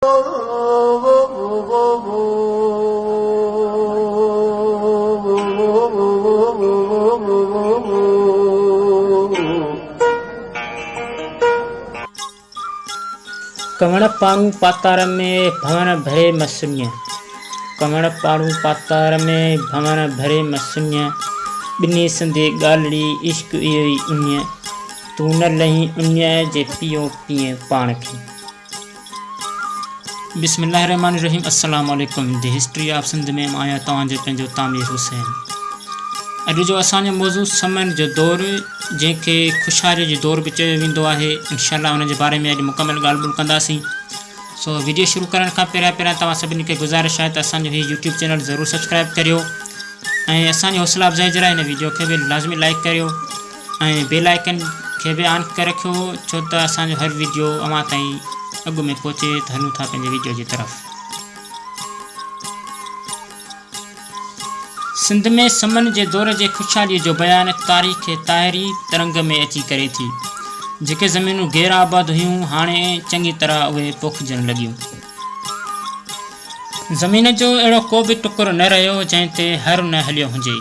ڪوڻ پاڙون پاتار ۾، ڀنور ڀري م سڃ. ڪوڻ پاڙون پاتار ۾، ڀنور ڀري م سڃ. ٻنهي سندي ڳالهڙي، عشق اهو ئي اڃ. تون نه لهين اڃ، جي پيئون پيئين پاڻ کي. بسم الله الرحمٰن الرحيم السلام عليڪم the history of Sindh ۾ مان آهيان توهان جو پنهنجو تعمير حسين اڄ جو اسان جو موضوع سمن جو دور جنهن کي خوشحالي جو دور به چيو ويندو آهي انشاء الله ان جي باري ۾ اڄ مڪمل ڳالهه ٻولهه ڪنداسين سو ويڊيو شروع ڪرڻ کان پهريان پهريان توهان سڀني کي گذارش آهي ته اسان جو هي يوٽيوب چينل ضرور سبسڪرائب ڪريو ۽ اسان جي حوصلا افزائي جي لاء هن ويڊيو کي به لازمي لائڪ ڪريو ۽ بيل آئيڪن کي به آن ڪري رکيو ڇو ته اسان جو هر ويڊيو اوهان تائين اڳ ۾ پهچي ته هلون ٿا پنهنجي ويڊيو جي طرف. سنڌ ۾ سمن جي دور جي خوشحالي جو بيان تاريخ طاهري ترنگ ۾ اچي ڪري ٿي. جيڪي زمينون غير آباد هيون هاڻي چڱي طرح اهي پوکجڻ لڳيون. زمين جو اهڙو ڪو به ٽڪر نه رهيو، جنهن تي هر نه هليو هجي.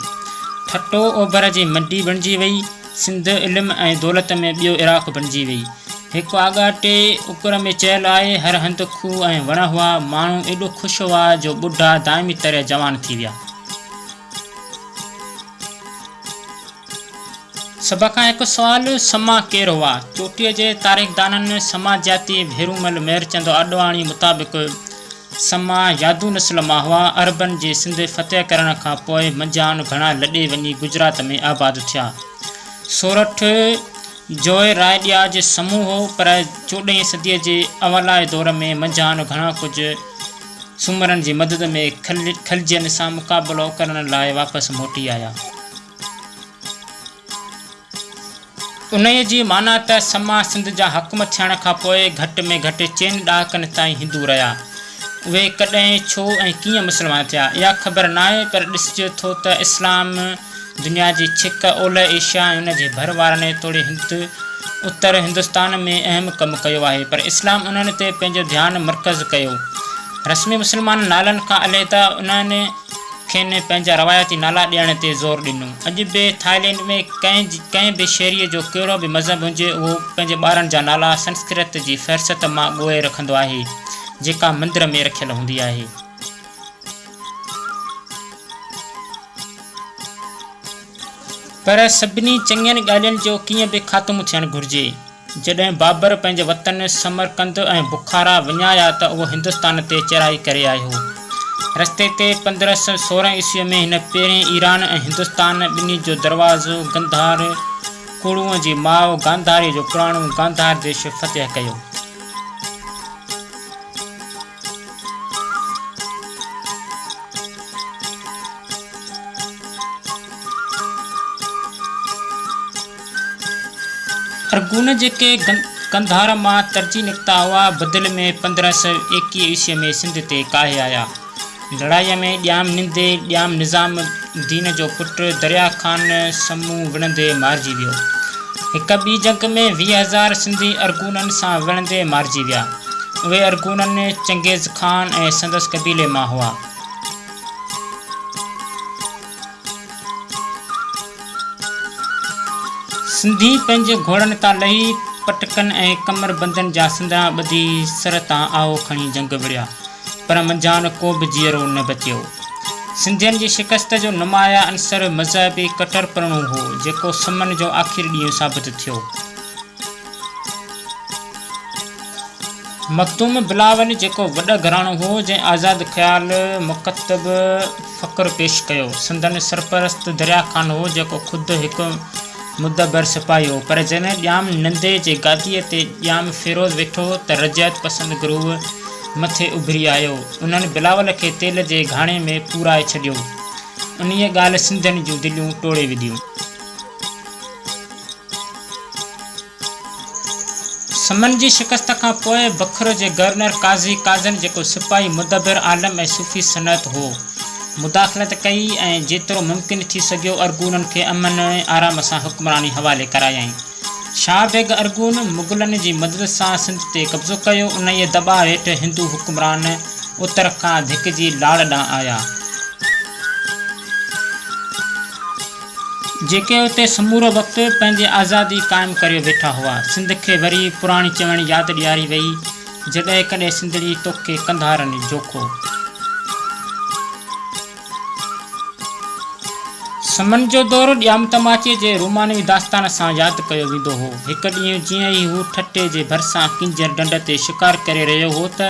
ٺٽو اوڀر جي منڊي بڻجي وئي. سنڌ علم ۽ دولت ۾ ٻيو عراق بڻجي وئي. هڪ آڳاٽي اڪر ۾ چيل آهي، هر هنڌ کوهه ۽ وڻ هئا، ماڻهو ايڏو خوش هئا جو ٻڍا دائمي طرح جوان ٿي ويا. سڀ کان هڪ سوال، سما ڪير هئا؟ چوٽيء جي تاريخدانن سماجياتي ڀيرومل مهرچند آڏواڻي مطابق سما يادو نسل مان هئا. عربن جي سنڌ فتح ڪرڻ کان پوء منجهائن گهڻا لڏي وڃي گجرات ۾ آباد ٿيا. سورٺ جوئي راء ڏياج سمون هو، پر چوڏهين صديء جي اولائي دور ۾ منجهائن گهڻا ڪجهه سومرن جي مدد ۾ خلجين سان مقابلو ڪرڻ لاء واپس موٽي آيا. انهيء جي معنيٰ ته سما سنڌ جا حاڪم ٿيڻ کان پوء گهٽ ۾ گهٽ چئن ڏهاڪن تائين هندو رهيا. اهي ڪڏهن، ڇو ۽ ڪيئن مسلمان ٿيا، اها خبر ناهي پر ڏسجي ٿو ته اسلام دنيا جي ڇڪ اولهه ايشيا ۽ ان جي ڀر وارن توڙي هند اتر هندستان ۾ اهم ڪم ڪيو آهي پر اسلام انهن تي پنهنجو ڌيان مرڪز ڪيو. رسمي مسلمان نالن کان علحده انهن کين پنهنجا روايتي نالا ڏيڻ تي زور ڏنو. اڄ به ٿائلينڊ ۾ ڪنهن به شهريء جو ڪهڙو به مذهب هجي اهو پنهنجي ٻارن جا نالا سنسڪرت جي فهرست مان ڳوهي رکندو آهي جيڪا مندر ۾ رکيل هوندي آهي. پر سڀني چڱين ڳالهين جو ڪيئن به خاتمو ٿيڻ گهرجي. جڏهن بابر پنهنجي وطن سمرقند ۽ بخارا وڃايا ته اهو هندستان تي چڙهائي ڪري آيو. رستي تي 1516 عيسويء ۾ هن پهرين ايران ۽ هندستان ٻنهي جو دروازو گنڌار ڪوڙونء جي ماء گانڌاريء جو پراڻو گانڌار ديش فتح ڪيو. ارغون جيڪي قنڌار مان ترجي نڪتا هئا، بدل ۾ 1521 عيسويء ۾ سنڌ تي ڪاهي آيا. لڙائيء ۾ ڄام نندي، ڄام نظام الدين جو پٽ، دريا خان سمون وڙهندي مارجي ويو. هڪ ٻي جنگ ۾ 20,000 سنڌي ارغونن سان وڙهندي مارجي ويا. اهي ارغونن چنگيز خان ۽ سندس قبيلي مان هئا. سنڌي پنهنجي گهوڙن تان لهي پٽڪن ۽ ڪمربندن جا سندرا ٻڌي سر تان آهو کڻي جنگ وڙهيا، پر منجهائن ڪو به جيئرو نه بچيو. سنڌين جي شڪست جو نمايان عنصر مذهبي ڪٽرپڻو هو، جيڪو سمن جو آخري ڏينهن ثابت ٿيو. مخدوم بلاول جيڪو وڏ گهراڻو هو، جنهن آزاد خيال مڪتب فڪر پيش ڪيو. سندن سرپرست دريا خان هو، جيڪو خود هڪ مدبر سپاهي هو. پر جڏهن ڄام نندي جي گاديء تي ڄام فيروز ويٺو ته رجعت پسند گروهه مٿي اڀري آيو. انهن بلاول کي تيل جي گهاڻي ۾ پورائي ڇڏيو. انهيء ڳالهه سنڌين جون دليون ٽوڙي وڌيون. سمن جي شڪست کان پوء بکر جي گورنر قاضي قاضن جيڪو سپاهي مدبر عالم ۽ صوفي سنت هو، مداخلت ڪئي ۽ جيترو ممڪن ٿي سگهيو ارغونن کي امن ۽ آرام سان حڪمراني حوالي ڪرايائين. شاهه بيگ ارغون مغلن جي مدد سان سنڌ تي قبضو ڪيو. انهيء دٻاء هيٺ هندو حڪمران اتر کان ڌڪجي لاڙ ڏانهن آيا. جيڪي اتي سمورو وقت پنهنجي آزادي قائم ڪريو ويٺا هئا. سنڌ کي وري پراڻي چوڻي ياد ڏياري وئي، جڏهن ڪڏهن سنڌڙي توکي قنڌارن جوکو. سمن جو دور ڄام تماچيء جي رومانوي داستان سان ياد ڪيو ويندو هو. هڪ ڏينهن جيئن ئي هو ٺٽي جي ڀرسان ڪينجهر ڍنڍ تي شڪار ڪري رهيو هو ته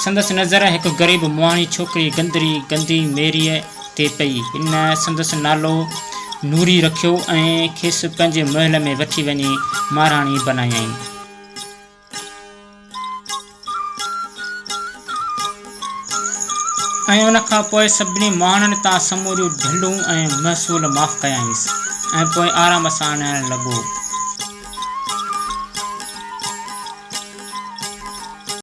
سندس نظر هڪ غريب مهاڻي ڇوڪري گندري، گندي ميريء، تي پئي. هن سندس نالو نوري رکيو ۽ کيس پنهنجي محل ۾ وٺي وڃي مهاراڻي بنايائين. ۽ ان کان پوء سڀني مهاڻن تان سموريون ڍلون ۽ محصول معاف ڪيائينس ۽ پوء آرام سان رهڻ لڳو.